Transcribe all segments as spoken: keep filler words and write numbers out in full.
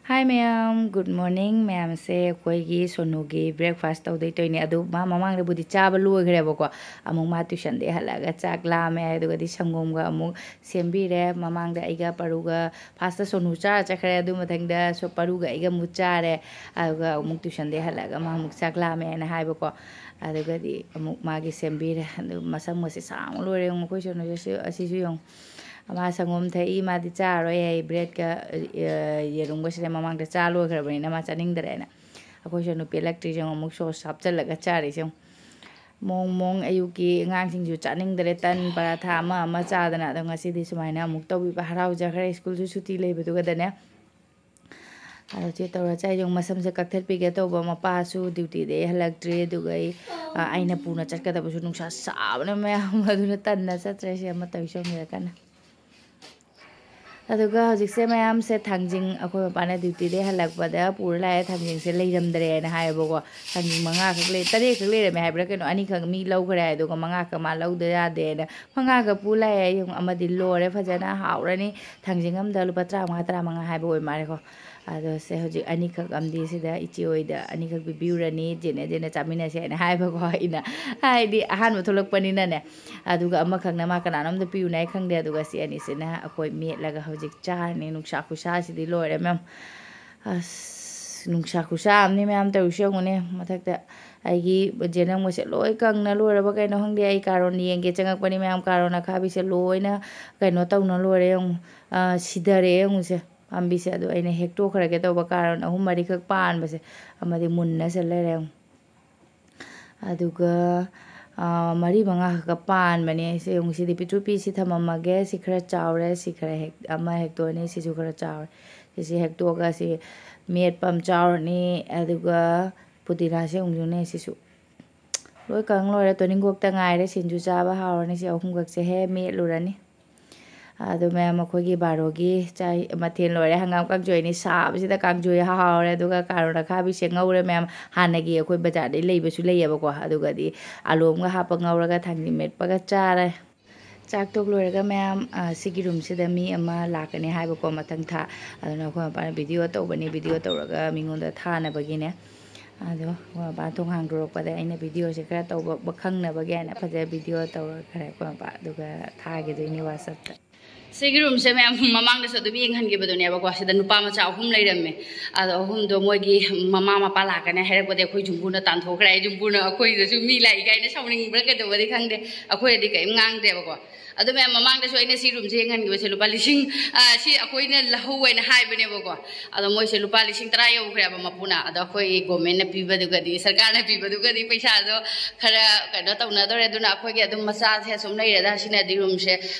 Hi ꯃꯌꯥꯝ, good morning꯫ ꯃꯌꯥꯝꯁꯦ ꯑꯩꯈꯣꯏꯒꯤ ꯁꯣꯅꯨꯒꯤ breakfast ꯇꯧꯗꯣꯏ ꯇꯧꯏꯅꯦ꯫ ꯑꯗꯨ ꯃꯥ ꯃꯃꯥꯡꯗꯕꯨꯗꯤ ꯆꯥꯕ ꯂꯣꯏꯈ꯭ꯔꯦꯕꯀꯣ꯫ ꯑꯃꯨꯛ ꯃꯥ tuitionꯗꯒꯤ ꯍꯜꯂꯛꯑꯒ ꯆꯥꯛ ꯂꯥꯝꯃꯦ ꯍꯥꯏ, ꯑꯗꯨꯒꯗꯤ ꯁꯪꯒꯣꯝꯒ ꯑꯃꯨꯛ ꯁꯦꯝꯕꯤꯔꯦ꯫ ꯃꯃꯥꯡꯗ ꯑꯩꯒ ꯄꯔꯨꯒ, firstꯇ ꯁꯣꯅꯨ ꯆꯥꯔ ꯆꯠꯈ꯭ꯔꯦ, ꯑꯗꯨ ꯃꯊꯪꯗ ꯁꯣ-, ꯄꯔꯨꯒ ꯑꯩꯒ ꯑꯃꯨꯛ ꯆꯥꯔꯦ꯫ ꯑꯗꯨꯒ ꯑꯃꯨꯛ tuitionꯗꯒꯤ ꯍꯜꯂꯛꯑꯒ ꯃꯥ ꯑꯃꯨꯛ ꯆꯥꯛ ꯂꯥꯝꯃꯦ ꯍꯥꯏꯅ ꯍꯥꯏꯕꯀꯣ꯫ ꯑꯗꯨꯒꯗꯤ ꯑꯃꯨꯛ ꯃꯥꯒꯤ ꯁꯦꯝꯕꯤꯔꯦ꯫ ꯑꯗꯨ ꯃꯁꯝꯒꯁꯦ ꯁꯥꯡꯅ ꯂꯣꯏꯔꯦ ꯌꯦꯡꯉꯨ ꯑꯩꯈꯣꯏ ꯁꯣꯅꯨꯁꯦ꯫ ꯑꯁꯤ-, ꯑꯁꯤꯁꯨ ꯌꯦꯡꯉꯨ꯫ ꯃꯥ ꯁꯪꯒꯣꯝ ꯊꯛꯏ, ꯃꯥꯗꯤ ꯆꯥꯔꯣꯏ ꯍꯥꯏ꯫ Breadꯀ, ꯑ, ꯌꯦꯔꯨꯝꯒꯁꯤꯅ ꯃꯃꯥꯡꯗ ꯆꯥ ꯂꯣꯏꯈ꯭ꯔꯕꯅꯤꯅ ꯃꯥ ꯆꯥꯅꯤꯡꯗꯔꯦꯅ꯫ ꯑꯩꯈꯣꯏ ꯁꯣꯅꯨ ꯄꯦꯜꯂꯛꯇ꯭ꯔꯤꯁꯦ ꯌꯦꯡꯉꯨ, ꯑꯃꯨꯛ sauce ꯍꯥꯞꯆꯜꯂꯒ ꯆꯥꯔꯤꯁꯦ ꯌꯦꯡꯉꯨ꯫ ꯃꯑꯣꯡ ꯃꯑꯣꯡ ꯑꯌꯨꯛꯀꯤ ꯑꯉꯥꯡꯁꯤꯡꯁꯨ ꯆꯥꯅꯤꯡꯗꯔꯦ, ꯇꯟ ꯄꯔꯥꯊꯥ ꯑꯃ ꯑꯃ ꯆꯥꯗꯅ꯫ ꯑꯗꯣ ꯉꯁꯤꯗꯤ ꯁꯨꯃꯥꯏꯅ ꯑꯃꯨꯛ ꯇꯧꯕꯤꯕ, ꯍꯔꯥꯎꯖꯈ꯭ꯔꯦ꯫ ꯁ꯭ꯀꯨꯜꯁꯨ ꯁꯨꯇꯤ ꯂꯩꯕꯗꯨꯒꯗꯅꯦ꯫ ꯑꯗꯣ ꯆꯦ ꯇꯧꯔ ꯆꯥꯏ ꯌꯦꯡꯉꯨ, ꯃꯁꯝꯁꯦ ꯀꯛꯊꯠꯄꯤꯒꯦ ꯇꯧꯕ, ꯃꯄꯥꯁꯨ dutyꯗꯒꯤ ꯍꯜꯂꯛꯇ꯭ꯔꯤ꯫ ꯑꯗꯨꯒ ꯑꯩ, ꯑ, ꯑꯩꯅ ꯄꯨꯅ ꯆꯠꯀꯗꯕꯁꯨ ꯅꯨꯡꯁꯥ ꯁꯥꯕꯅ ꯃꯌꯥꯝ, ꯑꯗꯨꯅ ꯇꯟꯅ ꯆꯠꯇ꯭ꯔꯦ꯫ ꯁꯤ ꯑꯃ ꯇꯧꯔꯤꯁꯦ ꯌꯦꯡꯉꯨ ꯀꯟꯅ꯫ ꯑꯗꯨꯒ ꯍꯧꯖꯤꯛꯁꯦ ꯃꯌꯥꯝꯁꯦ ꯊꯥꯡꯖꯤꯡ, ꯑꯩꯈꯣꯏ ꯃꯄꯥꯅ dutyꯗꯒꯤ ꯍꯜꯂꯛꯄꯗ ꯄꯨꯔ ꯂꯥꯛꯑꯦ, ꯊꯥꯡꯖꯤꯡꯁꯦ ꯂꯩꯔꯝꯗ꯭ꯔꯦꯅ ꯍꯥꯏꯌꯦꯕꯀꯣ꯫ ꯊꯥꯡꯖꯤꯡ ꯃꯉꯥꯈꯛ ꯂꯩ, ꯇꯔꯦꯠꯈꯛ ꯂꯩꯔꯝꯃꯦ ꯍꯥꯏꯕ꯭ꯔꯥ ꯀꯩꯅꯣ, ꯑꯅꯤꯈꯛ ꯃꯤ ꯂꯧꯈ꯭ꯔꯦ ꯍꯥꯏ, ꯑꯗꯨꯒ ꯃꯉꯥꯈꯛ ꯃꯥ ꯂꯧꯗ ꯌꯥꯗꯦꯅ ꯃꯉꯥꯈꯛ ꯄꯨ ꯂꯥꯛꯑꯦ꯫ ꯌꯦꯡꯉꯨ, ꯑꯃꯗꯤ ꯂꯣꯏꯔꯦ, ꯐꯖꯅ ꯍꯥꯎꯔꯅꯤ꯫ ꯊꯥꯡꯖꯤꯡ ꯑꯃꯗ ꯂꯨꯄꯥ ꯇꯔꯥꯃꯉꯥ, ꯇꯔꯥꯃꯉꯥ ꯍꯥꯏꯕ ꯑꯣꯏ ꯃꯥꯜꯂꯦꯀꯣ꯫ ꯑꯗꯣ ꯁꯦ ꯍꯧꯖꯤꯛ ꯑꯅꯤꯈꯛ ꯑꯃꯗꯤ ꯁꯤꯗ ꯏꯆꯦ ꯍꯣꯏꯗ ꯑꯅꯤꯈꯛ ꯄꯤꯕꯤꯔꯨꯔꯅꯤ, ꯖꯦꯟꯅ ꯖꯦꯟꯅ ꯆꯥꯃꯤꯟꯅꯁꯦ ꯍꯥꯏꯅ ꯍꯥꯏꯕꯀꯣ ꯑꯩꯅ꯫ ꯍꯥꯏꯗꯤ ꯑꯍꯥꯟꯕ ꯊꯣꯛꯂꯛꯄꯅꯤꯅꯅꯦ꯫ ꯑꯗꯨꯒ ꯑꯃꯈꯛꯅ ꯃꯥ ꯀꯅꯥꯅꯣꯝꯗ ꯄꯤꯌꯨꯅ ꯑꯩ ꯈꯪꯗꯦ꯫ ꯑꯗꯨꯒ ꯁꯤ ꯑꯅꯤꯁꯤꯅ ꯑꯩꯈꯣꯏ ꯃꯦꯠꯂꯒ ꯍꯧꯖꯤꯛ ꯆꯥꯔꯅꯤ꯫ ꯅꯨꯡꯁꯥ ꯈꯨꯁꯥꯁꯤꯗꯤ ꯂꯣꯏꯔꯦ ꯃꯌꯥꯝ꯫ ꯑꯁ, ꯅꯨꯡꯁꯥ ꯈꯨꯁꯥ ꯑꯃꯅꯤ ꯃꯌꯥꯝ ꯇꯧꯔꯤꯁꯤ ꯌꯦꯡꯉꯨꯅꯦ꯫ ꯃꯊꯛꯇ ꯑꯩꯒꯤ ꯖꯦꯅꯝꯒꯁꯦ ꯂꯣꯏ ꯀꯪꯅ ꯂꯣꯏꯔꯕ ꯀꯩꯅꯣ ꯈꯪꯗꯦ꯫ ꯑꯩ ꯀꯥꯔꯣꯟ ꯌꯦꯡꯒꯦ ꯆꯪꯉꯛꯄꯅꯤ ꯃꯌꯥꯝ, ꯀꯥꯔꯣꯟ ꯑꯈꯥꯕꯤꯁꯦ ꯂꯣꯏꯅ ꯀꯩꯅꯣ ꯇꯧꯅ ꯂꯣꯏꯔꯦ ꯌꯦꯡꯉꯨ꯫ ꯑ, ꯁꯤꯊꯔꯛꯑꯦ ꯌꯦꯡꯉꯨꯁꯦ ꯄꯥꯝꯕꯤꯁꯦ꯫ ꯑꯗꯣ ꯑꯩꯅ ꯍꯦꯛꯇꯣꯛꯈ꯭ꯔꯒꯦ ꯇꯧꯕ, ꯀꯥꯔꯣꯟ ꯑꯍꯨꯝ ꯃꯔꯤꯈꯛ ꯄꯥꯟꯕꯁꯦ ꯑꯃꯗꯤ ꯃꯨꯟꯅ ꯆꯠ ꯂꯩꯔꯦ ꯌꯦꯡꯉꯨ꯫ ꯑꯗꯨꯒ, ꯑ, ꯃꯔꯤ ꯃꯉꯥ ꯈꯛꯀ ꯄꯥꯟꯕꯅꯦ꯫ ꯁꯤ ꯌꯦꯡꯉꯨ, ꯁꯤꯗꯤ ꯄꯤꯛꯇ꯭ꯔꯨ ꯄꯤꯛꯏ, ꯁꯤ ꯊꯝꯃꯝꯃꯒꯦ꯫ ꯁꯤ ꯈꯔ ꯆꯥꯎꯔꯦ, ꯁꯤ ꯈꯔ ꯍꯦꯛ-, ꯑꯃ ꯍꯦꯛꯇꯣꯛꯑꯅꯤ꯫ ꯁꯤꯁꯨ ꯈꯔ ꯆꯥꯎꯔꯦ꯫ ꯁꯤꯁꯤ ꯍꯦꯛꯇꯣꯛꯑꯒ ꯁꯤ ꯃꯦꯠꯄ ꯑꯃ ꯆꯥꯎꯔꯅꯤ꯫ ꯑꯗꯨꯒ ꯄꯨꯗꯤꯅꯥꯁꯦ ꯑꯃꯨꯛꯁꯨꯅꯦ, ꯁꯤꯁꯨ ꯂꯣꯏ ꯀꯪ ꯂꯣꯏꯔꯦ꯫ ꯇꯣꯅꯤꯡꯈꯣꯛꯇ ꯉꯥꯏꯔꯦ꯫ ꯁꯤꯡꯖꯨ ꯆꯥꯕ ꯍꯥꯎꯔꯅꯤ꯫ ꯁꯤ ꯑꯍꯨꯝꯈꯛꯁꯦ ꯍꯦꯛ ꯃꯦꯠꯂꯨꯔꯅꯤ꯫ ꯑꯗꯨ ꯃꯌꯥꯝ ꯑꯩꯈꯣꯏꯒꯤ ꯕꯥꯔꯣꯒꯤ ꯆꯥꯏ ꯃꯊꯦꯜ ꯂꯣꯏꯔꯦ꯫ ꯍꯪꯒꯥꯝ ꯀꯥꯡꯁꯣꯏꯅꯤ꯫ ꯁꯥꯕꯁꯤꯗ ꯀꯥꯡꯁꯣꯏ ꯍꯥꯎꯔꯦ꯫ ꯑꯗꯨꯒ ꯀꯥꯔꯣꯠ ꯑꯈꯥꯕꯤꯁꯦ ꯉꯧꯔꯦ ꯃꯌꯥꯝ꯫ ꯍꯥꯟꯅꯒꯤ ꯑꯩꯈꯣꯏ ꯕꯖꯥꯔꯗꯩ ꯂꯩꯕꯁꯨ ꯂꯩꯌꯦꯕꯀꯣ꯫ ꯑꯗꯨꯒꯗꯤ ꯑꯂꯨ ꯑꯃꯒ ꯍꯥꯞꯄ ꯉꯧꯔꯒ ꯊꯥꯡꯖꯤꯡ ꯃꯦꯠꯄꯒ ꯆꯥꯔꯦ꯫ ꯆꯥꯛ ꯇꯣꯛ ꯂꯣꯏꯔꯒ ꯃꯌꯥꯝ, ꯑ, ꯁꯤꯒꯤ ꯔꯨꯝꯁꯤꯗ ꯃꯤ ꯑꯃ ꯂꯥꯛꯀꯅꯤ ꯍꯥꯏꯕꯀꯣ, ꯃꯊꯪ ꯊꯥ꯫ ꯑꯗꯨꯅ ꯑꯩꯈꯣꯏ ꯃꯄꯥꯅ ꯚꯤꯗꯤꯑꯣ ꯇꯧꯕꯅꯤ, ꯚꯤꯗꯤꯑꯣ ꯇꯧꯔꯒ ꯃꯤꯉꯣꯟꯗ ꯊꯥꯅꯕꯒꯤꯅꯦ꯫ ꯑꯗꯣ ꯑꯩꯈꯣꯏ ꯃꯄꯥ ꯊꯣꯡ ꯍꯥꯡꯗꯣꯔꯛꯄꯗ ꯑꯩꯅ ꯚꯤꯗꯤꯑꯣꯁꯦ ꯈꯔ ꯇꯧꯕ ꯈꯪꯅꯕꯒꯤ ꯍꯥꯏꯅ ꯐꯖꯅ ꯚꯤꯗꯤꯑꯣ ꯇꯧꯔꯒ ꯈꯔ ꯑꯩꯈꯣꯏ ꯃꯄꯥ ꯑꯗꯨꯒ ꯊꯥꯈꯤꯗꯣꯏꯅꯤ WhatsApp-ꯇ꯫ ꯁꯤꯒꯤ ꯔꯨꯝꯁꯦ ꯃꯌꯥꯝ ꯃꯃꯥꯡꯗꯁꯨ ꯑꯗꯨꯝ ꯌꯦꯡꯍꯟꯈꯤꯕꯗꯨꯅꯦꯕꯀꯣ꯫ ꯁꯤꯗ ꯅꯨꯄꯥ ꯃꯆꯥ ꯑꯍꯨꯝ ꯂꯩꯔꯝꯃꯦ꯫ ꯑꯗꯣ ꯑꯍꯨꯝꯗꯣ ꯃꯣꯏꯒꯤ ꯃꯃꯥ ꯃꯄꯥ ꯂꯥꯛꯀꯅꯤ ꯍꯥꯏꯔꯛꯄꯗ ꯑꯩꯈꯣꯏ ꯌꯨꯝꯕꯨꯅ ꯇꯥꯟꯊꯣꯛꯈ꯭ꯔꯦ꯫ ꯑꯩ ꯌꯨꯝꯕꯨꯅ ꯑꯩꯈꯣꯏꯗꯁꯨ ꯃꯤ ꯂꯥꯛꯏ ꯀꯥꯏꯅ ꯁꯥꯎꯅꯤꯡꯕ꯭ꯔꯥ ꯀꯩꯗꯧꯕꯗꯤ ꯈꯪꯗꯦ, ꯑꯩꯈꯣꯏꯗꯗꯤ ꯀꯔꯤꯝ ꯉꯥꯡꯗꯦꯕꯀꯣ꯫ ꯑꯗꯣ ꯃꯌꯥꯝ ꯃꯃꯥꯡꯗꯁꯨ ꯑꯩꯅ ꯁꯤ ꯔꯨꯝꯁꯦ ꯌꯦꯡꯍꯟꯈꯤꯕꯁꯦ ꯂꯨꯄꯥ ꯂꯤꯁꯤꯡ, ꯑ, ꯁꯤ ꯑꯩꯈꯣꯏꯅ ꯂꯧꯍꯧ ꯍꯥꯏꯅ ꯍꯥꯏꯕꯅꯦꯕꯀꯣ꯫ ꯑꯗꯣ ꯃꯣꯏꯁꯦ ꯂꯨꯄꯥ ꯂꯤꯁꯤꯡ ꯇꯔꯥ ꯌꯧꯈ꯭ꯔꯦꯕ ꯃꯄꯨꯅ꯫ ꯑꯗꯣ ꯑꯩꯈꯣꯏ government-ꯅ ꯄꯤꯕꯗꯨꯒꯗꯤ, ꯁꯔꯀꯥꯔꯅ ꯄꯤꯕꯗꯨꯒꯗꯤ ꯄꯩꯁꯥꯗꯣ ꯈꯔ ꯀꯩꯅꯣ ꯇꯧꯅꯗꯧꯔꯦ꯫ ꯑꯗꯨꯅ ꯑꯩꯈꯣꯏꯒꯤ ꯑꯗꯨꯝ ꯃꯆꯥꯁꯦ ꯁꯨꯝ ꯂꯩꯔꯦꯗ꯫ ꯁꯤꯅꯗꯤ ꯔꯨꯝꯁꯦ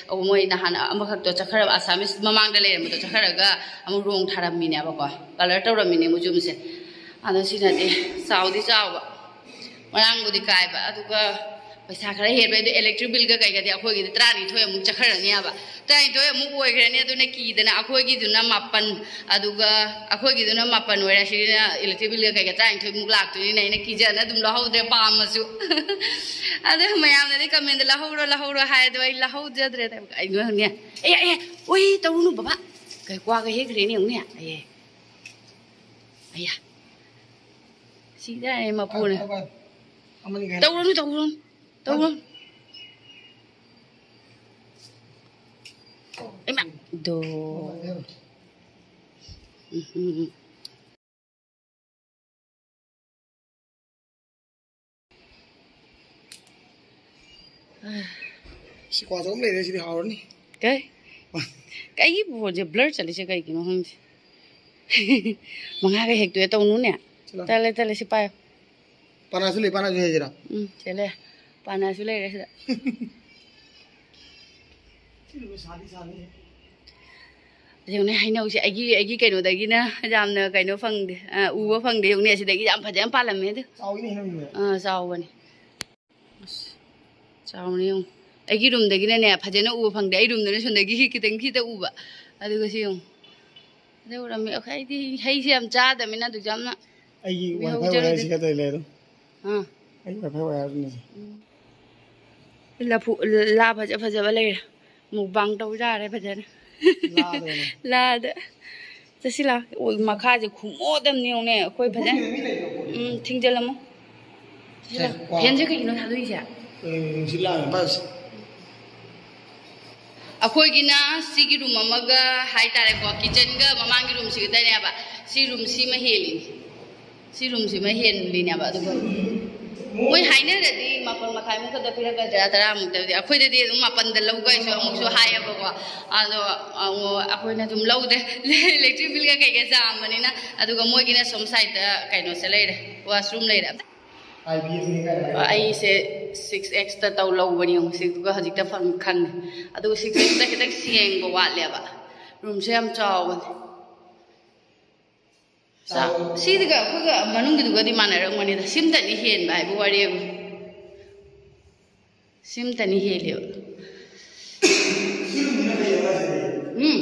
ꯃꯣꯏ ꯅꯍꯥꯟ ꯑꯃꯈꯛꯇꯣ ꯆꯠꯈ꯭ꯔꯕ, ꯑꯁꯥꯃꯤꯁ ꯃꯃꯥꯡꯗ ꯂꯩꯔꯝꯕꯗꯣ ꯆꯠꯈ꯭ꯔꯒ ꯑꯃꯨꯛ ꯔꯣꯡ ꯊꯥꯔꯝꯃꯤꯅꯦꯕꯀꯣ, colour ꯇꯧꯔꯝꯃꯤꯅꯦ ꯃꯣꯏ ꯌꯨꯝꯁꯦ꯫ ꯑꯗꯣ ꯁꯤꯅꯗꯤ ꯆꯥꯎꯗꯤ ꯆꯥꯎꯕ, ꯃꯔꯥꯡꯕꯨꯗꯤ ꯀꯥꯏꯕ, ꯑꯗꯨꯒ ꯄꯩꯁꯥ ꯈꯔ ꯍꯦꯟꯕ꯫ ꯑꯗꯨ electric bill-ꯒ ꯀꯩꯒꯗꯤ ꯑꯩꯈꯣꯏꯒꯤꯗꯤ ꯇꯔꯥꯅꯤꯊꯣꯏ ꯑꯃꯨꯛ ꯆꯠꯈ꯭ꯔꯅꯦꯕ꯫ ꯇꯔꯥꯅꯤꯊꯣꯏ ꯑꯃꯨꯛ ꯑꯣꯏꯈ꯭ꯔꯅꯤ꯫ ꯑꯗꯨꯅ ꯀꯤꯗꯅ ꯑꯩꯈꯣꯏꯒꯤꯗꯨꯅ ꯃꯥꯄꯟ, ꯑꯗꯨꯒ ꯑꯩꯈꯣꯏꯒꯤꯗꯨꯅ ꯃꯥꯄꯟ ꯑꯣꯏꯔꯦ꯫ ꯁꯤꯅ electric bill-ꯒ ꯀꯩꯒ ꯇꯔꯥꯅꯤꯊꯣꯏꯃꯨꯛ ꯂꯥꯛꯇꯣꯏꯅꯤꯅ ꯑꯩꯅ ꯀꯤꯖꯅ ꯑꯗꯨꯝ ꯂꯧꯍꯧꯗ꯭ꯔꯦ ꯄꯥꯝꯃꯁꯨ꯫ ꯑꯗꯨ ꯃꯌꯥꯝꯅꯗꯤ comment-ꯇ "ꯂꯧꯍꯧꯔꯣ, ꯂꯧꯍꯧꯔꯣ" ꯍꯥꯏ, ꯑꯗꯣ ꯑꯩ ꯂꯧꯍꯧꯖꯗ꯭ꯔꯦ꯫ ꯑꯩ ꯉꯥꯡꯉꯦ, "ꯑꯦ, ꯑꯦ, ꯑꯣꯏ, ꯇꯧꯔꯨꯅꯨ ꯕꯕꯥ, ꯀꯩ ꯀ꯭ꯋꯥꯒ ꯍꯦꯛꯈ꯭ꯔꯦꯅꯦ ꯌꯦꯡꯉꯨꯅꯦ꯫ ꯑꯦ, ꯑꯌꯥ, ꯁꯤꯗ ꯃꯄꯨꯅ꯫ ꯑꯃꯅꯤ ꯀꯩꯅꯣ꯫ ꯇꯧꯔꯨꯅꯨ, ꯇꯧꯔꯨꯅꯨ, ꯇꯧꯔꯨꯅꯨ꯫ ꯏꯃꯥ, ꯗꯣ꯫ ꯎꯝ, ꯎꯝ, ꯎꯝ꯫ ꯁꯤ ꯀ꯭ꯋꯥ ꯆꯥꯐꯝ ꯂꯩꯔꯦ, ꯁꯤꯗꯤ ꯍꯥꯎꯔꯅꯤ꯫ ꯀꯩ? ꯀꯩꯒꯤ ꯐꯣꯟꯁꯦ blur ꯆꯠꯂꯤꯁꯦ ꯀꯩꯒꯤꯅꯣ ꯈꯪꯗꯦ꯫ ꯃꯉꯥꯒ ꯍꯦꯛꯇꯣꯛꯑꯦ ꯇꯧꯅꯨꯅꯦ꯫ ꯆꯠꯂꯣ꯫ ꯇꯜꯂꯦ, ꯇꯜꯂꯦ, ꯁꯤ ꯄꯥꯏꯌꯣ꯫ ꯄꯅꯥꯁꯨ ꯂꯩ, ꯄꯅꯥꯁꯨ ꯍꯦꯛꯁꯤꯔꯣ? ꯎꯝ, ꯁꯤ ꯂꯩ꯫ ꯄꯅꯥꯁꯨ ꯂꯩꯔꯦ ꯁꯤꯗ꯫ ꯌꯦꯡꯉꯨꯅꯦ, ꯍꯩꯅꯧꯁꯦ ꯑꯩꯒꯤ, ꯑꯩꯒꯤ ꯀꯩꯅꯣꯗꯒꯤꯅ ꯌꯥꯝꯅ ꯀꯩꯅꯣ ꯐꯪꯗꯦ, ꯑ, ꯎꯕ ꯐꯪꯗꯦ꯫ ꯌꯦꯡꯉꯨꯅꯦ, ꯑꯁꯤꯗꯒꯤ ꯌꯥꯝ ꯐꯖꯅ ꯄꯥꯜꯂꯝꯃꯦ ꯑꯗꯨ꯫ ꯆꯥꯎꯋꯤꯅꯦ ꯍꯩꯅꯧꯁꯦ꯫ ꯑ, ꯆꯥꯎꯕꯅꯤ꯫ ꯑꯁ, ꯆꯥꯎꯅ ꯌꯦꯡꯉꯨ꯫ ꯑꯩꯒꯤ ꯔꯨꯝꯗꯒꯤꯅꯅꯦ ꯐꯖꯅ ꯎꯕ ꯐꯪꯗꯦ꯫ ꯑꯩ ꯔꯨꯝꯗꯅ ꯁꯣꯝꯗꯒꯤ ꯈꯤꯇꯪ ꯈꯤꯇ ꯎꯕ꯫ ꯑꯗꯨꯒ ꯁꯤ ꯌꯦꯡꯉꯨ꯫ ꯑꯗꯨ ꯎꯔꯝꯃꯤ꯫ ꯑꯩꯈꯣꯏ ꯑꯩꯗꯤ ꯍꯩꯁꯦ ꯌꯥꯝ ꯆꯥꯗꯕꯅꯤꯅ ꯑꯗꯨ ꯌꯥꯝꯅ ꯑꯩꯒꯤ ꯋꯥꯏꯐꯥꯏ ꯋꯥꯏꯌꯔꯁꯤ ꯈꯛꯇ ꯂꯩ ꯑꯗꯨꯝ꯫ ꯑꯥ꯫ ꯑꯩꯒꯤ ꯋꯥꯏꯐꯥꯏ ꯋꯥꯏꯌꯔꯗꯨꯅꯤ ꯁꯤ꯫ ꯎꯝ꯫ ꯂꯐꯨ, ꯂꯥ ꯐꯖ ꯐꯖꯕ ꯂꯩꯔꯦ꯫ ꯃꯨꯛꯕꯥꯡ ꯇꯧ ꯌꯥꯔꯦ ꯐꯖꯅ꯫ ꯂꯥꯗ꯫ ꯆꯠꯁꯤ ꯂꯥ꯫ ꯑꯣꯏ, ꯃꯈꯥꯁꯦ ꯈꯨꯃꯣꯠ ꯑꯃꯅꯤ ꯌꯦꯡꯉꯨꯅꯦ꯫ ꯑꯩꯈꯣꯏ ꯐꯖꯅ, ꯎꯝ, ꯊꯤꯡꯖꯤꯜꯂꯝꯃꯣ꯫ ꯆꯠꯁꯤ ꯂꯥ꯫ ꯁꯦ, ꯋꯥ꯫ ꯐꯦꯟꯁꯦ ꯀꯩꯒꯤꯅꯣ ꯊꯥꯗꯣꯛꯏꯁꯦ? ꯑꯦ, ꯅꯨꯡꯁꯤꯠ ꯂꯥꯛꯑꯦ, ꯄꯥꯏꯁꯦ꯫ ꯑꯩꯈꯣꯏꯒꯤꯅ ꯁꯤꯒꯤ ꯔꯨꯝ ꯑꯃꯒ ꯍꯥꯏꯇꯥꯔꯦꯀꯣ, ꯀꯤꯠꯆꯟꯒ ꯃꯃꯥꯡꯒꯤ ꯔꯨꯝꯁꯤꯒꯗꯅꯦꯕ꯫ ꯁꯤ ꯔꯨꯝ ꯁꯤꯃ ꯍꯦꯜꯂꯤꯅꯤ꯫ ꯁꯤ ꯔꯨꯝꯁꯤꯃ ꯍꯦꯟꯂꯤꯅꯦꯕ꯫ ꯑꯗꯨꯒ ꯃꯣꯏ ꯍꯥꯏꯅꯔꯗꯤ ꯃꯥꯄꯜ ꯃꯈꯥꯏꯃꯨꯛ ꯈꯛꯇ ꯄꯤꯔꯛꯀꯗ꯭ꯔꯥ, ꯇꯔꯥꯃꯨꯛꯇꯗꯤ꯫ ꯑꯩꯈꯣꯏꯗꯗꯤ ꯑꯗꯨꯝ ꯃꯥꯄꯜꯗ ꯂꯧꯒ ꯍꯥꯏꯁꯨ ꯑꯃꯨꯛꯁꯨ ꯍꯥꯏꯌꯦꯕꯀꯣ꯫ ꯑꯗꯣ ꯑꯃꯨꯛ ꯑꯩꯈꯣꯏꯅ ꯑꯗꯨꯝ ꯂꯧꯗꯦ꯫ ꯏꯂꯦꯛꯇ꯭ꯔꯤꯛ ꯕꯤꯜꯒ ꯀꯩꯀ ꯆꯥꯝꯕꯅꯤꯅ꯫ ꯑꯗꯨꯒ ꯃꯣꯏꯒꯤꯅ ꯁꯣꯝ ꯁꯥꯏꯗꯇ ꯀꯩꯅꯣꯁꯦ ꯂꯩꯔꯦ, ꯋꯥꯁꯔꯨꯝ ꯂꯩꯔꯦ꯫ ꯑꯩꯁꯦ ꯁꯤꯛꯁ ꯑꯦꯛꯁꯇ ꯇꯧ ꯂꯧꯕꯅꯤ, ꯌꯦꯡꯉꯨ, ꯁꯤꯗꯨꯒ ꯍꯧꯖꯤꯛꯇ ꯐꯪ-, ꯈꯪꯉꯦ꯫ ꯑꯗꯨꯒ ꯁꯤꯛꯁ ꯑꯦꯛꯁꯇ ꯈꯤꯇꯪ ꯁꯦꯡꯕ ꯋꯥꯠꯂꯦꯕ꯫ ꯔꯨꯝꯁꯦ ꯌꯥꯝ ꯆꯥꯎꯕꯅꯦ꯫ ꯆꯥꯎ-, ꯁꯤꯗꯨꯒ ꯑꯩꯈꯣꯏꯒ ꯃꯅꯨꯡꯒꯤꯗꯨꯒꯗꯤ ꯃꯥꯟꯅꯔꯝꯒꯅꯤꯗ꯫ ꯁꯤꯝꯇꯅꯤ ꯍꯦꯟꯕ ꯍꯥꯏꯕ ꯋꯥꯔꯤꯕꯨ꯫ ꯁꯤꯝꯇꯅꯤ ꯍꯦꯜꯂꯦꯕ꯫ ꯎꯝ꯫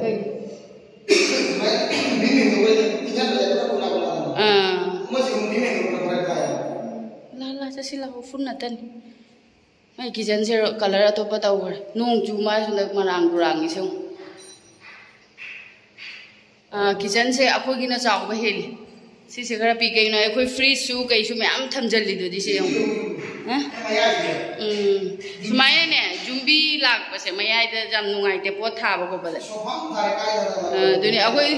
ꯀꯩ? ꯑꯥ꯫ ꯂꯥ, ꯂꯥ, ꯆꯠꯁꯤ ꯂꯥꯛꯑꯣ, ꯐꯨꯟ ꯅꯠꯇꯅꯤ꯫ ꯑꯩ ꯀꯤꯠꯆꯟꯁꯦ ꯀꯂꯔ ꯑꯇꯣꯞꯄ ꯇꯧꯈ꯭ꯔꯦ꯫ ꯅꯣꯡ ꯆꯨ ꯃꯥꯜꯂꯦ ꯍꯟꯗꯛ ꯃꯔꯥꯡ ꯇꯨꯔꯥꯡꯒꯤꯁꯦ ꯌꯦꯡꯉꯨ꯫ ꯑꯥ, ꯀꯤꯠꯆꯟꯁꯦ ꯑꯩꯈꯣꯏꯒꯤꯅ ꯆꯥꯎꯕ ꯍꯦꯜꯂꯤ꯫ ꯁꯤꯁꯦ ꯈꯔ ꯄꯤꯛ, ꯀꯩꯒꯤꯅꯣ ꯍꯥꯏꯗꯤ ꯑꯩꯈꯣꯏ ꯐ꯭ꯔꯤꯖꯁꯨ ꯀꯩꯁꯨ ꯃꯌꯥꯝ ꯊꯝꯖꯤꯜꯂꯤꯗꯨꯗꯤ꯫ ꯁꯤ ꯌꯦꯡꯉꯨ꯫ ꯍꯥ? ꯎꯝ꯫ ꯁꯨꯃꯥꯏꯅꯅꯦ, ꯌꯨꯝꯕꯤ ꯂꯥꯛꯄꯁꯦ ꯃꯌꯥꯏꯗ ꯌꯥꯝ ꯅꯨꯡꯉꯥꯏꯇꯦ ꯄꯣꯠ ꯊꯥꯕ ꯈꯣꯠꯄꯗ꯫ ꯑꯥ, ꯑꯗꯨꯅꯤ ꯑꯩꯈꯣꯏ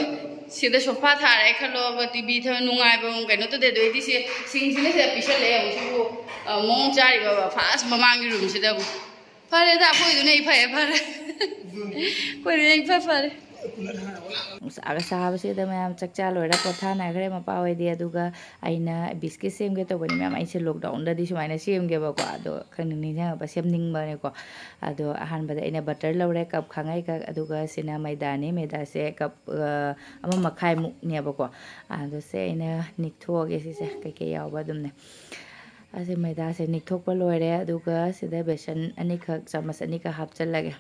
ꯁꯤꯗ ꯁꯣꯐꯥ ꯊꯥꯔꯦ ꯈꯜꯂꯣꯕ, ꯇꯤ ꯚꯤ ꯊꯝ-, ꯅꯨꯡꯉꯥꯏꯕ ꯑꯃ ꯀꯩꯅꯣ ꯇꯧꯗꯦ꯫ ꯑꯗꯨ ꯑꯩꯗꯤ ꯁꯤ ꯁꯤꯡꯁꯤꯅ ꯁꯤꯗ ꯄꯤꯁꯜꯂꯛꯑꯦ ꯑꯃꯨꯛꯁꯨ, ꯑ, ꯃꯑꯣꯡ ꯆꯥꯔꯤꯕ ꯐꯥꯔꯁ ꯃꯃꯥꯡꯒꯤ ꯔꯨꯝꯁꯤꯗꯕꯨ꯫ ꯐꯔꯦꯗ, ꯑꯩꯈꯣꯏꯗꯨꯅ ꯏꯐ ꯍꯦꯛ ꯐꯔꯦ꯫ ꯑꯩꯈꯣꯏꯗꯨꯅ ꯏꯐ ꯐꯔꯦ꯫ ꯅꯨꯡꯁꯥꯒ ꯁꯥꯕꯁꯤꯗ ꯃꯌꯥꯝ ꯆꯥꯛ ꯆꯥ ꯂꯣꯏꯔ ꯄꯣꯊꯥꯅꯈ꯭ꯔꯦ ꯃꯄꯥ ꯍꯣꯏꯗꯤ꯫ ꯑꯗꯨꯒ ꯑꯩꯅ ꯕꯤꯁꯀꯤꯠ ꯁꯦꯝꯒꯦ ꯇꯧꯕꯅꯤ ꯃꯌꯥꯝ꯫ ꯑꯩꯁꯦ ꯂꯣꯛꯗꯥꯎꯟꯗꯗꯤ ꯁꯨꯃꯥꯏꯅ ꯁꯦꯝꯒꯦꯕꯀꯣ꯫ ꯑꯗꯣ ꯈꯪꯅꯤꯡ ꯅꯤꯡꯁꯤꯡꯉꯛꯄ ꯁꯦꯝꯅꯤꯡꯕꯅꯦꯀꯣ꯫ ꯑꯗꯣ ꯑꯍꯥꯟꯕꯗ ꯑꯩꯅ ꯕꯇꯔ ꯂꯧꯔꯦ ꯀꯞ ꯈꯥꯡꯉꯩꯈꯛ, ꯑꯗꯨꯒ ꯁꯤꯅ ꯃꯩꯗꯥꯅꯤ꯫ ꯃꯩꯗꯥꯁꯦ ꯀꯞ, ꯑ, ꯑꯃ ꯃꯈꯥꯏꯃꯨꯛꯅꯦꯕꯀꯣ꯫ ꯑꯗꯣ ꯁꯦ ꯑꯩꯅ ꯅꯤꯛꯊꯣꯛꯑꯒꯦ ꯁꯤꯁꯦ ꯀꯩꯀꯩ ꯌꯥꯎꯕ ꯑꯗꯨꯝꯅꯦ꯫ ꯑꯁꯤ ꯃꯩꯗꯥꯁꯦ ꯅꯤꯛꯊꯣꯛꯄ ꯂꯣꯏꯔꯦ꯫ ꯑꯗꯨꯒ ꯁꯤꯗ ꯕꯦꯁꯟ ꯑꯅꯤꯈꯛ, ꯆꯥꯃꯁ ꯑꯅꯤꯈꯛ ꯍꯥꯞꯆꯜꯂꯒꯦ꯫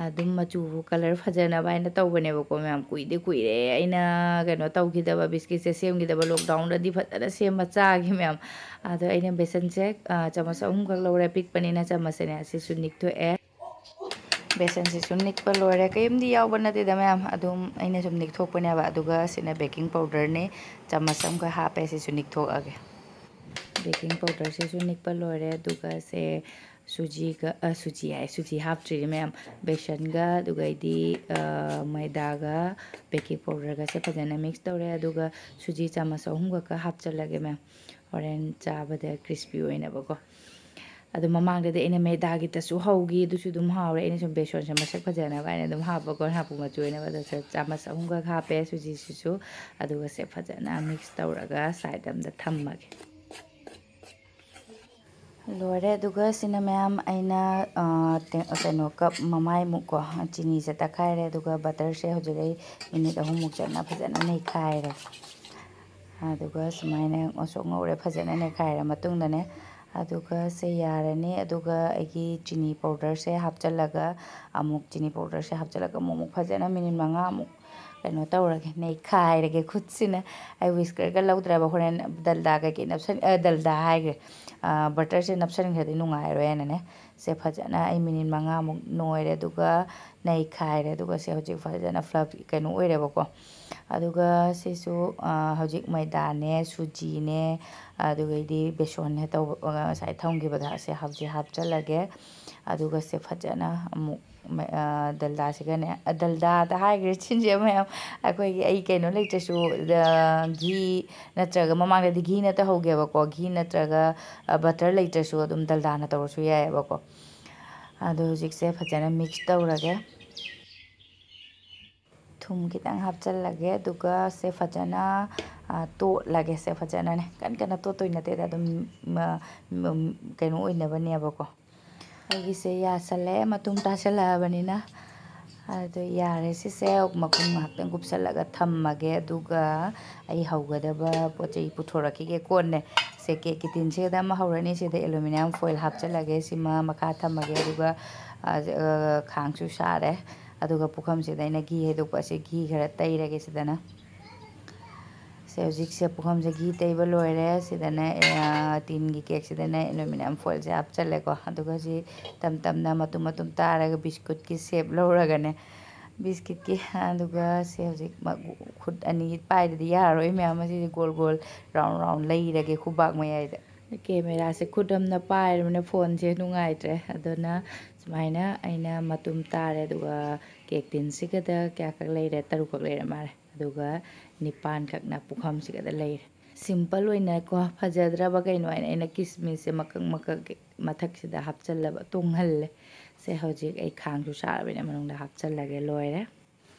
ꯑꯗꯨꯝ ꯃꯆꯨ ꯀꯂꯔ ꯐꯖꯅꯕ ꯍꯥꯏꯅ ꯇꯧꯕꯅꯦꯕꯀꯣ ꯃꯌꯥꯝ꯫ ꯀꯨꯏꯗꯤ ꯀꯨꯏꯔꯦ ꯑꯩꯅ ꯀꯩꯅꯣ ꯇꯧꯈꯤꯗꯕ, ꯕꯤꯁꯀꯤꯠꯁꯦ ꯁꯦꯝꯈꯤꯗꯕ꯫ ꯂꯣꯛꯗꯥꯎꯟꯗꯗꯤ ꯐꯖꯅ ꯁꯦꯝꯕ ꯆꯥꯈꯤ ꯃꯌꯥꯝ꯫ ꯑꯗꯣ ꯑꯩꯅ ꯕꯦꯁꯟꯁꯦ, ꯑ, ꯆꯥꯃꯁ ꯑꯍꯨꯝꯈꯛ ꯂꯧꯔꯦ, ꯄꯤꯛꯄꯅꯤꯅ ꯆꯥꯃꯁꯁꯦꯅꯦ꯫ ꯑꯁꯤꯁꯨ ꯅꯤꯛꯊꯣꯛꯑꯦ꯫ ꯕꯦꯁꯟꯁꯤꯁꯨ ꯅꯤꯛꯄ ꯂꯣꯏꯔꯦ꯫ ꯀꯔꯤꯝꯗꯤ ꯌꯥꯎꯕ ꯅꯠꯇꯦꯗ ꯃꯌꯥꯝ, ꯑꯗꯨꯝ ꯑꯩꯅ ꯁꯨꯝ ꯅꯤꯛꯊꯣꯛꯄꯅꯦꯕ꯫ ꯑꯗꯨꯒ ꯁꯤꯅ ꯕꯦꯀꯤꯡ ꯄꯥꯎꯗꯔꯅꯦ, ꯆꯥꯃꯁ ꯑꯃꯈꯛ ꯍꯥꯞꯄꯦ꯫ ꯁꯤꯁꯨ ꯅꯤꯛꯊꯣꯛꯑꯒꯦ꯫ ꯕꯦꯀꯤꯡ ꯄꯥꯎꯗꯔꯁꯤꯁꯨ ꯅꯤꯛꯄ ꯂꯣꯏꯔꯦ꯫ ꯑꯗꯨꯒ ꯁꯦ ꯁꯨꯖꯤꯒ, ꯑ, ꯁꯨꯖꯤ ꯍꯥꯏ, ꯁꯨꯖꯤ ꯍꯥꯞꯇ꯭ꯔꯤꯅꯦ ꯃꯌꯥꯝ꯫ ꯕꯦꯁꯟꯒ, ꯑꯗꯨꯒꯩꯗꯤ, ꯑ, ꯃꯣꯏꯗꯥꯒ, ꯕꯦꯀꯤꯡ ꯄꯥꯎꯗꯔꯒꯁꯦ ꯐꯖꯅ ꯃꯤꯛꯁ ꯇꯧꯔꯦ꯫ ꯑꯗꯨꯒ ꯁꯨꯖꯤ ꯆꯥꯃꯁ ꯑꯍꯨꯝꯈꯛꯀ ꯍꯥꯞꯆꯤꯜꯂꯒꯦ ꯃꯌꯥꯝ, ꯍꯣꯔꯦꯟ ꯆꯥꯕꯗ ꯀ꯭ꯔꯤꯁꯄꯤ ꯑꯣꯏꯅꯕꯀꯣ꯫ ꯑꯗꯣ ꯃꯃꯥꯡꯗꯗꯤ ꯑꯩꯅ ꯃꯩꯗꯥꯒꯤꯗꯁꯨ ꯍꯧꯈꯤ, ꯑꯗꯨꯁꯨ ꯑꯗꯨꯝ ꯍꯥꯎꯔꯦ꯫ ꯑꯩꯅ ꯁꯨꯝ ꯕꯦꯁꯣꯟꯁꯦ ꯃꯁꯛ ꯐꯖꯅꯕ ꯍꯥꯏꯅ ꯑꯗꯨꯝ ꯍꯥꯞꯄꯀꯣ, ꯍꯥꯞꯄꯨ ꯃꯆꯨ ꯑꯣꯏꯅꯕ꯫ ꯑꯗꯣ ꯆꯥꯃꯁ ꯑꯍꯨꯝꯈꯛ ꯍꯥꯞꯄꯦ ꯁꯨꯖꯤꯁꯤꯁꯨ, ꯑꯗꯨꯒ ꯁꯦ ꯐꯖꯅ ꯃꯤꯛꯁ ꯇꯧꯔꯒ ꯁꯥꯏꯠ ꯑꯝꯗ ꯊꯝꯃꯒꯦ꯫ ꯂꯣꯏꯔꯦ꯫ ꯑꯗꯨꯒ ꯁꯤꯅ ꯃꯌꯥꯝ ꯑꯩꯅ, ꯑ, ꯇꯦ-, ꯀꯩꯅꯣ, ꯀꯞ ꯃꯃꯥꯏꯃꯨꯛꯀꯣ ꯆꯤꯅꯤꯁꯦ ꯇꯛꯈꯥꯏꯔꯦ꯫ ꯑꯗꯨꯒ ꯕꯇꯔꯁꯦ ꯍꯧꯖꯤꯛ ꯑꯩ ꯃꯤꯅꯤꯠ ꯑꯍꯨꯝꯃꯨꯛ ꯆꯪꯅ ꯐꯖꯅ ꯅꯩꯈꯥꯏꯔꯦ꯫ ꯑꯗꯨꯒ ꯁꯨꯃꯥꯏꯅ ꯉꯧꯁꯣꯛ ꯉꯧꯔꯦ ꯐꯖꯅ ꯅꯩꯈꯥꯏꯔ ꯃꯇꯨꯡꯗꯅꯦ꯫ ꯑꯗꯨꯒ ꯁꯦ ꯌꯥꯔꯅꯤ꯫ ꯑꯗꯨꯒ ꯑꯩꯒꯤ ꯆꯤꯅꯤ ꯄꯥꯎꯗꯔꯁꯦ ꯍꯥꯞꯆꯤꯜꯂꯒ, ꯑꯃꯨꯛ ꯆꯤꯅꯤ ꯄꯥꯎꯗꯔꯁꯦ ꯍꯥꯞꯆꯤꯜꯂꯒ ꯑꯃꯨꯛ, ꯑꯃꯨꯛ ꯐꯖꯅ ꯃꯤꯅꯤꯠ ꯃꯉꯥꯃꯨꯛ ꯀꯩꯅꯣ ꯇꯧꯔꯒꯦ, ꯅꯩꯈꯥꯏꯔꯒꯦ ꯈꯨꯠꯁꯤꯅ꯫ ꯑꯩ ꯋꯤꯁꯀꯔꯒ ꯂꯧꯗ꯭ꯔꯕ, ꯍꯣꯔꯦꯟ ꯗꯜꯗꯥ ꯀꯩꯀꯩ ꯅꯞꯁꯟ-, ꯑ, ꯗꯜꯗꯥ ꯍꯥꯏꯈ꯭ꯔꯦ, ꯑ, ꯕꯇꯔꯁꯦ ꯅꯞꯁꯟꯈ꯭ꯔꯗꯤ ꯅꯨꯡꯉꯥꯏꯔꯣꯏꯅꯅꯦ꯫ ꯁꯦ ꯐꯖꯅ ꯑꯩ ꯃꯤꯅꯤꯠ ꯃꯉꯥꯃꯨꯛ ꯅꯣꯏꯔꯦ꯫ ꯑꯗꯨꯒ ꯅꯩꯈꯥꯏꯔꯦ꯫ ꯑꯗꯨꯒ ꯁꯦ ꯍꯧꯖꯤꯛ ꯐꯖꯅ ꯐ꯭ꯂꯐ ꯀꯩꯅꯣ ꯑꯣꯏꯔꯦꯕꯀꯣ꯫ ꯑꯗꯨꯒ ꯁꯤꯁꯨ, ꯑ, ꯍꯧꯖꯤꯛ ꯃꯩꯗꯥꯅꯦ, ꯁꯨꯖꯤꯅꯦ, ꯑꯗꯨꯒꯩꯗꯤ ꯕꯦꯁꯣꯟꯅꯦ ꯇꯧꯕ, ꯑ, ꯉꯁꯥꯏ ꯊꯝꯈꯤꯕꯗ ꯁꯦ ꯍꯧꯖꯤꯛ ꯍꯥꯞꯆꯤꯜꯂꯒꯦ꯫ ꯑꯗꯨꯒ ꯁꯦ ꯐꯖꯅ ꯑꯃꯨꯛ ꯃ-, ꯑ, ꯗꯜꯗꯥꯁꯤꯒꯅꯦ, ꯑ, ꯗꯜꯗꯥꯗ ꯍꯥꯏꯈ꯭ꯔꯦ ꯁꯤꯟꯁꯦ ꯃꯌꯥꯝ꯫ ꯑꯩꯈꯣꯏꯒꯤ ꯑꯩ ꯀꯩꯅꯣ ꯂꯩꯇ꯭ꯔꯁꯨ, ꯑ, ꯘꯤ ꯅꯠꯇ꯭ꯔꯒ, ꯃꯃꯥꯡꯗꯗꯤ ꯘꯤꯅ ꯇꯧꯍꯧꯒꯦꯕꯀꯣ꯫ ꯘꯤ ꯅꯠꯇ꯭ꯔꯒ, ꯑ, ꯕꯇꯔ ꯂꯩꯇ꯭ꯔꯁꯨ ꯑꯗꯨꯝ ꯗꯜꯗꯥꯅ ꯇꯧꯔꯁꯨ ꯌꯥꯏꯑꯕꯀꯣ꯫ ꯑꯗꯣ ꯍꯧꯖꯤꯛꯁꯦ ꯐꯖꯅ ꯃꯤꯛꯁ ꯇꯧꯔꯒꯦ꯫ ꯊꯨꯝ ꯈꯤꯇꯪ ꯍꯥꯞꯆꯤꯜꯂꯒꯦ꯫ ꯑꯗꯨꯒ ꯁꯦ ꯐꯖꯅ, ꯑ, ꯇꯣꯠꯂꯒꯦ꯫ ꯁꯦ ꯐꯖꯅꯅꯦ, ꯀꯟ ꯀꯟꯅ ꯇꯣꯠꯇꯣꯏ ꯅꯠꯇꯦꯗ, ꯑꯗꯨꯝ, ꯃ-, ꯃ-, ꯀꯩꯅꯣ ꯑꯣꯏꯅꯕꯅꯦꯕꯀꯣ꯫ ꯑꯩꯒꯤꯁꯦ ꯌꯥꯁꯜꯂꯛꯑꯦ, ꯃꯇꯨꯝ ꯇꯥꯁꯜꯂꯛꯑꯕꯅꯤꯅ꯫ ꯑꯗꯣ ꯌꯥꯔꯦ ꯁꯤꯁꯦ, ꯃꯈꯨꯝ ꯉꯥꯏꯍꯥꯛꯇꯪ ꯀꯨꯞꯁꯜꯂꯒ ꯊꯝꯃꯒꯦ꯫ ꯑꯗꯨꯒ ꯑꯩ ꯍꯧꯒꯗꯕ ꯄꯣꯠ ꯆꯩ ꯄꯨꯊꯣꯔꯛꯈꯤꯒꯦ ꯀꯣꯟꯅꯦ꯫ ꯁꯦ ꯀꯦꯛꯀꯤ ꯇꯤꯟꯁꯤꯗ ꯑꯃ ꯍꯧꯔꯅꯤ꯫ ꯁꯤꯗ ꯑꯦꯂꯨꯃꯤꯅꯤꯌꯝ ꯐꯣꯏꯜ ꯍꯥꯞꯆꯤꯜꯂꯒꯦ꯫ ꯁꯤꯃ ꯃꯈꯥ ꯊꯝꯃꯒꯦ꯫ ꯑꯗꯨꯒ ꯑ, ꯈꯥꯡꯁꯨ ꯁꯥꯔꯦ꯫ ꯑꯗꯨꯒ ꯄꯨꯈꯝꯁꯤꯗ ꯑꯩꯅ ꯘꯤ ꯍꯩꯗꯣꯛꯄ ꯑꯁꯤ ꯘꯤ ꯈꯔ ꯇꯩꯔꯒꯦ ꯁꯤꯗꯅ꯫ ꯁꯦ, ꯍꯧꯖꯤꯛꯁꯦ ꯄꯨꯈꯝꯁꯦ ꯘꯤ ꯇꯩꯕ ꯂꯣꯏꯔꯦ꯫ ꯁꯤꯗꯅ, ꯑ, ꯇꯤꯟꯒꯤ ꯀꯦꯛꯁꯤꯗꯅ ꯑꯦꯂꯨꯃꯤꯅꯤꯌꯝ ꯐꯣꯏꯜꯁꯦ ꯍꯥꯞꯆꯜꯂꯦꯀꯣ꯫ ꯑꯗꯨꯒ ꯁꯤ ꯇꯞ ꯇꯞꯅ ꯃꯇꯨꯝ ꯃꯇꯨꯝ ꯇꯥꯔꯒ ꯕꯤꯁꯀꯨꯠꯀꯤ ꯁꯦꯞ ꯂꯧꯔꯒꯅꯦ, ꯕꯤꯁꯀꯤꯠꯀꯤ, ꯑꯗꯨꯒ ꯁꯦ ꯍꯧꯖꯤꯛ ꯃ-, ꯈꯨꯠ ꯑꯅꯤ ꯄꯥꯏꯗꯗꯤ ꯌꯥꯔꯔꯣꯏ ꯃꯌꯥꯝ꯫ ꯑꯁꯤꯗꯤ ꯒꯣꯜ ꯒꯣꯜ ꯔꯥꯎꯟ ꯔꯥꯎꯟ ꯂꯩꯔꯒꯦ ꯈꯨꯕꯥꯛ ꯃꯌꯥꯏꯗ꯫ ꯀꯦꯃꯦꯔꯥꯁꯦ ꯈꯨꯠ ꯑꯃꯅ ꯄꯥꯏꯔꯕꯅꯤꯅ ꯐꯣꯟꯁꯦ ꯅꯨꯡꯉꯥꯏꯇ꯭ꯔꯦ꯫ ꯑꯗꯨꯅ ꯁꯨꯃꯥꯏꯅ ꯑꯩꯅ ꯃꯇꯨꯝ ꯇꯥꯔꯦ꯫ ꯑꯗꯨꯒ ꯀꯦꯛ ꯇꯤꯟꯁꯤꯒꯗ ꯀꯌꯥꯈꯛ ꯂꯩꯔꯦ? ꯇꯔꯨꯛꯈꯛ ꯂꯩꯔꯦ ꯃꯥꯜꯂꯦ꯫ ꯑꯗꯨꯒ ꯅꯤꯄꯥꯟꯈꯛꯅ ꯄꯨꯈꯝꯁꯤꯒꯗ ꯂꯩꯔꯦ꯫ ꯁꯤꯝꯄꯜ ꯑꯣꯏꯅꯀꯣ, ꯐꯖꯗ꯭ꯔꯕ ꯀꯩꯅꯣ ꯍꯥꯏꯅ ꯑꯩꯅ ꯀꯤꯁꯃꯤꯁꯁꯦ ꯃꯀꯛ ꯃꯀꯛ ꯃꯊꯛꯁꯤꯗ ꯍꯥꯞꯆꯜꯂꯕ, ꯇꯣꯡꯍꯜꯂꯦ꯫ ꯁꯦ, ꯍꯧꯖꯤꯛ ꯑꯩ ꯈꯥꯡꯁꯨ ꯁꯥꯔꯕꯅꯤꯅ ꯃꯅꯨꯡꯗ ꯍꯥꯞꯆꯜꯂꯒꯦ꯫ ꯂꯣꯏꯔꯦ꯫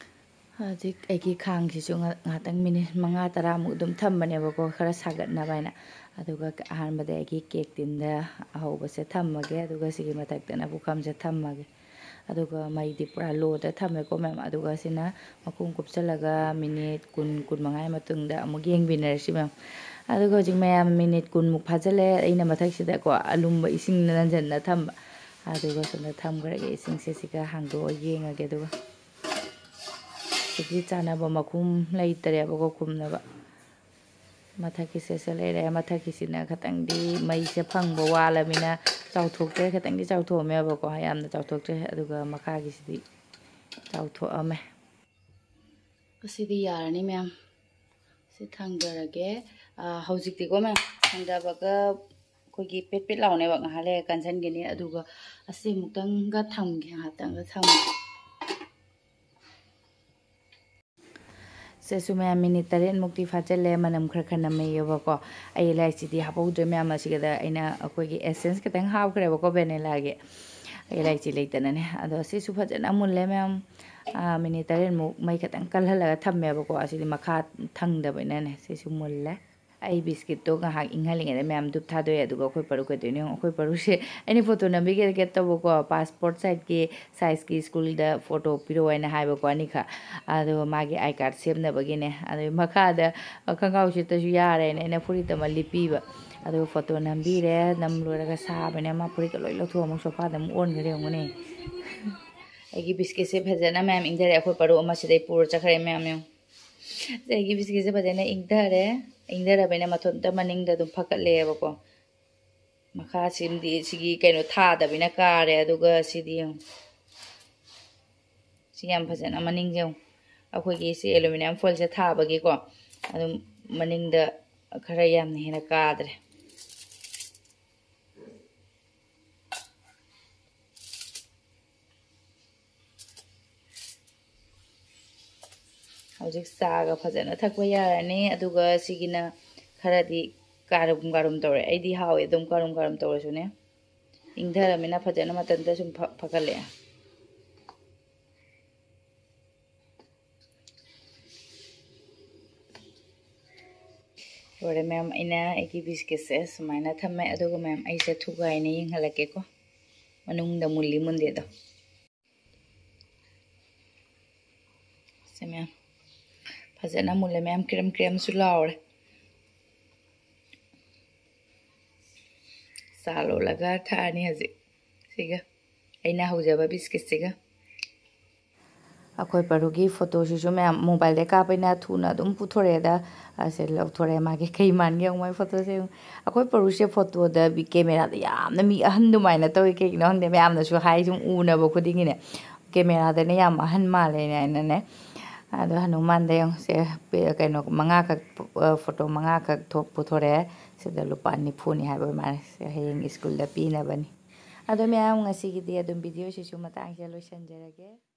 ꯍꯧꯖꯤꯛ ꯑꯩꯒꯤ ꯈꯥꯡꯁꯤꯁꯨ ꯉ-, ꯉꯥꯏꯍꯥꯛꯇꯪ ꯃꯤꯅꯤꯠ ꯃꯉꯥ ꯇꯔꯥꯃꯨꯛ ꯑꯗꯨꯝ ꯊꯝꯕꯅꯦꯕꯀꯣ, ꯈꯔ ꯁꯥꯒꯠꯅꯕ ꯍꯥꯏꯅ꯫ ꯑꯗꯨꯒ ꯑꯍꯥꯟꯕꯗ ꯑꯩꯒꯤ ꯀꯦꯛ ꯇꯤꯟꯗ ꯑꯍꯧꯕꯁꯦ ꯊꯝꯃꯒꯦ, ꯑꯗꯨꯒ ꯁꯤꯒꯤ ꯃꯊꯛꯇꯅ ꯄꯨꯈꯝꯁꯦ ꯊꯝꯃꯒꯦ꯫ ꯑꯗꯨꯒ ꯃꯩꯗꯤ ꯄꯨꯔꯥ ꯂꯣꯗ ꯊꯝꯃꯦꯀꯣ, ꯃꯌꯥꯝ꯫ ꯑꯗꯨꯒ ꯁꯤꯅ ꯃꯈꯨꯝ ꯀꯨꯞꯁꯜꯂꯒ ꯃꯤꯅꯤꯠ ꯀꯨꯟ, ꯀꯨꯟꯃꯉꯥꯒꯤ ꯃꯇꯨꯡꯗ ꯑꯃꯨꯛ ꯌꯦꯡꯃꯤꯟꯅꯔꯁꯤ, ꯃꯌꯥꯝ꯫ ꯑꯗꯨꯒ ꯍꯧꯖꯤꯛ ꯃꯌꯥꯝ ꯃꯤꯅꯤꯠ ꯀꯨꯟꯃꯨꯛ ꯐꯥꯖꯤꯜꯂꯦ꯫ ꯑꯩꯅ ꯃꯊꯛꯁꯤꯗꯀꯣ ꯑꯂꯨꯝꯕ ꯏꯁꯤꯡꯅ ꯅꯟꯖꯟꯅ ꯊꯝꯕ꯫ ꯑꯗꯨꯒ ꯁꯣꯝꯗ ꯊꯝꯈ꯭ꯔꯒꯦ ꯏꯁꯤꯡꯁꯦ꯫ ꯁꯤꯒ ꯍꯥꯡꯗꯣꯛꯑ ꯌꯦꯡꯉꯒꯦ꯫ ꯑꯗꯨꯒ ꯁꯤꯒꯤ ꯆꯥꯅꯕ ꯃꯈꯨꯝ ꯂꯩꯇꯔꯦꯕꯀꯣ, ꯈꯨꯝꯅꯕ꯫ ꯃꯊꯛꯀꯤꯁꯦ ꯁꯦ ꯂꯩꯔꯦ꯫ ꯃꯊꯛꯀꯤꯁꯤꯅ ꯈꯇꯪꯗꯤ ꯃꯩꯁꯦ ꯐꯪꯕ ꯋꯥꯠꯂꯃꯤꯅ ꯆꯥꯎꯊꯣꯛꯇ꯭ꯔꯦ꯫ ꯈꯇꯪꯗꯤ ꯆꯥꯎꯊꯣꯛꯑꯝꯃꯦꯕꯀꯣ, ꯌꯥꯝꯅ ꯆꯥꯎꯊꯣꯛꯇ꯭ꯔꯦ꯫ ꯑꯗꯨꯒ ꯃꯈꯥꯒꯤꯁꯤꯗꯤ ꯆꯥꯎꯊꯣꯛꯑꯝꯃꯦ꯫ ꯑꯁꯤꯗꯤ ꯌꯥꯔꯅꯤ, ꯃꯌꯥꯝ꯫ ꯁꯤ ꯊꯥꯡꯗꯔꯒꯦ꯫ ꯑ, ꯍꯧꯖꯤꯛꯇꯤꯀꯣ, ꯃꯌꯥꯝ, ꯊꯥꯡꯗꯕꯒ ꯑꯩꯈꯣꯏꯒꯤ ꯄꯦꯠ ꯄꯦꯠ ꯂꯥꯎꯅꯦꯕ꯫ ꯉꯥꯏꯍꯥꯛ ꯂꯩꯔ ꯀꯟꯁꯟꯒꯅꯤ꯫ ꯑꯗꯨꯒ ꯑꯁꯤ ꯑꯃꯨꯛꯇꯪꯒ ꯊꯝꯒꯦ, ꯉꯥꯏꯍꯥꯛꯇꯪꯒ ꯊꯝꯒꯦ꯫ ꯁꯤꯁꯨ, ꯃꯌꯥꯝ, ꯃꯤꯅꯤꯠ ꯇꯔꯦꯠꯃꯨꯛꯇꯤ ꯐꯥꯖꯤꯜꯂꯦ꯫ ꯃꯅꯝ ꯈꯔ ꯈꯔ ꯅꯝꯃꯛꯑꯦꯕꯀꯣ꯫ ꯑꯩ ꯏꯂꯥꯏꯆꯤꯗꯤ ꯍꯥꯞꯍꯧꯗ꯭ꯔꯦ, ꯃꯌꯥꯝ꯫ ꯑꯁꯤꯒꯗ ꯑꯩꯅ ꯑꯩꯈꯣꯏꯒꯤ essence ꯈꯤꯇꯪ ꯍꯥꯞꯈ꯭ꯔꯦꯕꯀꯣ, vanilla ꯒꯤ꯫ ꯑꯩ ꯏꯂꯥꯏꯆꯤ ꯂꯩꯇꯅꯅꯦ꯫ ꯑꯗꯣ ꯁꯤꯁꯨ ꯐꯖꯅ ꯃꯨꯜꯂꯦ, ꯃꯌꯥꯝ꯫ ꯑꯥ, ꯃꯤꯅꯤꯠ ꯇꯔꯦꯠꯃꯨꯛ ꯃꯩ ꯈꯤꯇꯪ ꯀꯜꯍꯜꯂꯒ ꯊꯝꯃꯦꯕꯀꯣ꯫ ꯑꯁꯤꯗꯤ ꯃꯈꯥ ꯊꯪꯗꯕꯅꯤꯅꯅꯦ꯫ ꯁꯤꯁꯨ ꯃꯨꯜꯂꯦ꯫ ꯑꯩ ꯕꯤꯁꯀꯤꯠꯇꯣ ꯉꯥꯏꯍꯥꯛ ꯏꯪꯍꯜꯂꯤꯉꯩꯗ, ꯃꯌꯥꯝ, ꯙꯨꯞ ꯊꯥꯗꯣꯛꯑꯦ꯫ ꯑꯗꯨꯒ ꯑꯩꯈꯣꯏ ꯄꯔꯨ ꯀꯩꯗꯧꯅꯤ ꯌꯦꯡꯉꯣ꯫ ꯑꯩꯈꯣꯏ ꯄꯔꯨꯁꯦ ꯑꯩꯅ ꯐꯣꯇꯣ ꯅꯝꯕꯤꯒꯦ ꯀꯦ ꯇꯧꯕꯀꯣ, passport size ꯀꯤ ꯁ꯭ꯀꯨꯜꯗ ꯐꯣꯇꯣ ꯄꯤꯔꯛꯑꯣ ꯍꯥꯏꯅ ꯍꯥꯏꯕꯀꯣ, ꯑꯅꯤꯈꯛ꯫ ꯑꯗꯣ ꯃꯥꯒꯤ I card ꯁꯦꯝꯅꯕꯒꯤꯅꯦ꯫ ꯑꯗꯩ ꯃꯈꯥꯗ ꯈꯣꯡꯒ꯭ꯔꯥꯎ ꯁꯦꯠꯇꯁꯨ ꯌꯥꯔꯦꯅ ꯑꯩꯅ ꯐꯨꯔꯤꯠ ꯑꯃ ꯂꯤꯠꯄꯤꯕ꯫ ꯑꯗꯨꯒ ꯐꯣꯇꯣ ꯅꯝꯕꯤꯔꯦ꯫ ꯅꯝ ꯂꯣꯏꯔꯒ ꯁꯥꯕꯅꯦ꯫ ꯃꯥ ꯐꯨꯔꯤꯠꯀ ꯂꯣꯏ ꯂꯧꯊꯣꯛꯑ ꯑꯃꯨꯛ sofa ꯗ ꯑꯃꯨꯛ ꯑꯣꯟꯈ꯭ꯔꯦ ꯌꯦꯡꯉꯨꯅꯦ꯫ ꯑꯩꯒꯤ ꯕꯤꯁꯀꯤꯠꯁꯦ ꯐꯖꯅ ꯃꯌꯥꯝ ꯏꯪꯊꯔꯦ꯫ ꯑꯩꯈꯣꯏ ꯄꯔꯨ ꯑꯃ ꯁꯤꯗꯩ ꯄꯨꯔ ꯆꯠꯈ꯭ꯔꯦ ꯃꯌꯥꯝ, ꯌꯦꯡꯉꯨ꯫ ꯁꯦ, ꯑꯩꯒꯤ ꯕꯤꯁꯀꯤꯠꯁꯦ ꯐꯖꯅ ꯏꯪꯊꯔꯦ꯫ ꯏꯪꯊꯔꯕꯅꯤꯅ ꯃꯊꯟꯇ ꯃꯅꯤꯡꯗ ꯑꯗꯨꯝ ꯐꯀꯠꯂꯛꯑꯦꯕꯀꯣ꯫ ꯃꯈꯥꯁꯤꯃꯗꯤ ꯁꯤꯒꯤ ꯀꯩꯅꯣ ꯊꯥꯗꯕꯅꯤꯅ ꯀꯥꯔꯦ꯫ ꯑꯗꯨꯒ ꯁꯤꯗꯤ ꯌꯦꯡꯉꯨ꯫ ꯁꯤ ꯌꯥꯝ ꯐꯖꯅ ꯃꯅꯤꯡꯁꯦ ꯌꯦꯡꯉꯨ꯫ ꯑꯩꯈꯣꯏꯒꯤ ꯁꯤ ꯑꯦꯂꯨꯃꯤꯅꯤꯌꯝ ꯐꯣꯏꯜꯁꯦ ꯊꯥꯕꯒꯤꯀꯣ, ꯑꯗꯨꯝ ꯃꯅꯤꯡꯗ ꯈꯔ ꯌꯥꯝꯅ ꯍꯦꯟꯅ ꯀꯥꯗ꯭ꯔꯦ꯫ ꯍꯧꯖꯤꯛ ꯆꯥꯒ ꯐꯖꯅ ꯊꯛꯄ ꯌꯥꯔꯅꯤ꯫ ꯑꯗꯨꯒ ꯁꯤꯒꯤꯅ ꯈꯔꯗꯤ ꯀꯥꯔꯨꯝ ꯀꯥꯔꯨꯝ ꯇꯧꯔꯦ꯫ ꯑꯩꯗꯤ ꯍꯥꯎꯋꯦ ꯑꯗꯨꯝ ꯀꯥꯔꯨꯝ ꯀꯥꯔꯨꯝ ꯇꯧꯔꯁꯨꯅꯦ꯫ ꯏꯪꯊꯔꯃꯤꯅ ꯐꯖꯅ ꯃꯊꯟꯇ ꯁꯨꯝ ꯐ-, ꯐꯒꯠꯂꯛꯑꯦ꯫ ꯂꯣꯏꯔꯦ ꯃꯌꯥꯝ, ꯑꯩꯅ ꯑꯩꯒꯤ ꯕꯤꯁꯀꯤꯠꯁꯦ ꯁꯨꯃꯥꯏꯅ ꯊꯝꯃꯦ꯫ ꯑꯗꯨꯒ ꯃꯌꯥꯝ, ꯑꯩꯁꯦ ꯊꯨꯒꯥꯏꯅ ꯌꯦꯡꯍꯜꯂꯛꯀꯦꯀꯣ, ꯃꯅꯨꯡꯗ ꯃꯨꯜꯂꯤ ꯃꯨꯟꯗꯦꯗꯣ꯫ ꯁꯦ ꯃꯌꯥꯝ, ꯐꯖꯅ ꯃꯨꯜꯂꯦ ꯃꯌꯥꯝ, ꯀ꯭ꯔꯦꯝ ꯀ꯭ꯔꯦꯝꯁꯨ ꯂꯥꯎꯔꯦ꯫ ꯆꯥ ꯂꯣꯜꯂꯒ ꯊꯛꯑꯅꯤ ꯍꯧꯖꯤꯛ ꯁꯤꯒ, ꯑꯩꯅ ꯍꯧꯖꯕ ꯕꯤꯁꯀꯤꯠꯁꯤꯒ꯫ ꯑꯩꯈꯣꯏ ꯄꯔꯨꯒꯤ ꯐꯣꯇꯣꯁꯤꯁꯨ ꯃꯌꯥꯝ ꯃꯣꯕꯥꯏꯜꯗ ꯀꯥꯞꯄꯅꯤꯅ ꯊꯨꯅ ꯑꯗꯨꯝ ꯄꯨꯊꯣꯔꯛꯑꯦꯗ꯫ ꯑꯁꯦ ꯂꯧꯊꯣꯔꯛꯑꯦ, ꯃꯥꯒꯤ ꯀꯩ ꯃꯥꯟꯒꯦ ꯌꯦꯡꯉꯨ ꯃꯥꯏ ꯐꯣꯇꯣꯁꯦ ꯌꯦꯡꯉꯨ꯫ ꯑꯩꯈꯣꯏ ꯄꯔꯨꯁꯦ ꯐꯣꯇꯣꯗ ꯕꯤ-, ꯀꯦꯃꯦꯔꯥꯗ ꯌꯥꯝꯅ ꯃꯤ ꯑꯍꯟ ꯑꯗꯨꯃꯥꯏꯅ ꯇꯧꯋꯤ꯫ ꯀꯩꯒꯤꯅꯣ ꯈꯪꯗꯦ, ꯃꯌꯥꯝꯅꯁꯨ ꯍꯥꯏ, ꯁꯨꯝ ꯎꯅꯕ ꯈꯨꯗꯤꯡꯒꯤꯅꯦ, ꯀꯦꯃꯦꯔꯥꯗꯅ ꯌꯥꯝ ꯑꯍꯟ ꯃꯥꯜꯂꯦꯅꯦ ꯍꯥꯏꯅꯅꯦ꯫ ꯑꯗꯣ ꯍꯅꯨꯃꯥꯟꯗ ꯌꯦꯡꯉꯨ, ꯁꯦ ꯄꯦ-, ꯀꯩꯅꯣ ꯃꯉꯥꯈꯛ, ꯑ, ꯐꯣꯇꯣ ꯃꯉꯥꯈꯛ ꯊꯣꯛ ꯄꯨꯊꯣꯔꯛꯑꯦ꯫ ꯁꯤꯗ ꯂꯨꯄꯥ ꯅꯤꯐꯨꯅꯤ ꯍꯥꯏꯕ ꯃꯥꯜꯂꯦ꯫ ꯁꯦ ꯍꯌꯦꯡ ꯁ꯭ꯀꯨꯜꯗ ꯄꯤꯅꯕꯅꯤ꯫ ꯑꯗꯣ ꯃꯌꯥꯝ, ꯉꯁꯤꯒꯤꯗꯤ ꯑꯗꯨꯝ ꯚꯤꯗꯤꯑꯣꯁꯤꯁꯨ ꯃꯇꯥꯡꯁꯤꯗ ꯂꯣꯏꯁꯤꯟꯖꯔꯒꯦ꯫